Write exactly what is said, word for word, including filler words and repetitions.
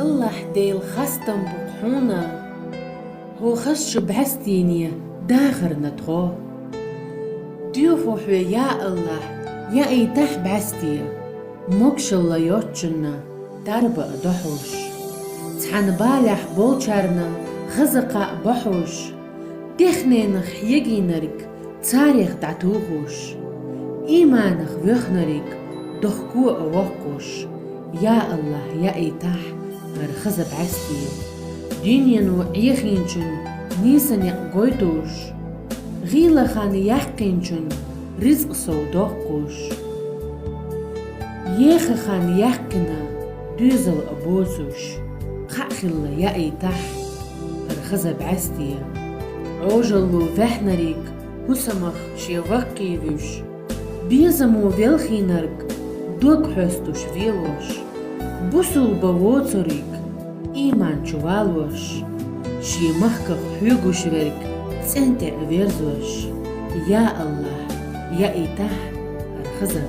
Аллахь Дела, хастам бу-кх хьуна, хьо хазачу бӀаьстенан дахарна тхо. Доьху хьоьга, я Аллахь, яийтахь бӀаьсте, могашалла йоцучунна дарба а до хьуш. Цхьана балехь болчарна хаза кхаъ бо хьуш, техненах хьегийнарг царех дӀатухуш, ийманах воьхнарг дохко а воккхуш. Я Аллахь, яийтахь хӀара хаза бӀаьсте, дуьнено Ӏехийначун нийса некъ гойтуш, гӀийлахана яьккхинчун ризкъ сов доккхуш, ехахан яьккхина доьзал а боцуш, кхаъ хилла яийтахь хӀара хаза бӀаьсте. Ӏожалло ваьхьнарг хӀусамах шен ваккхий вуьш, безамо велхийнарг дог хьоьстуш велош, бусулба воцург ийман чу валош, шен махках хьоьгуш верг цӀен тӀе а верзош. Я Аллахь, яийтахь хӀара хаза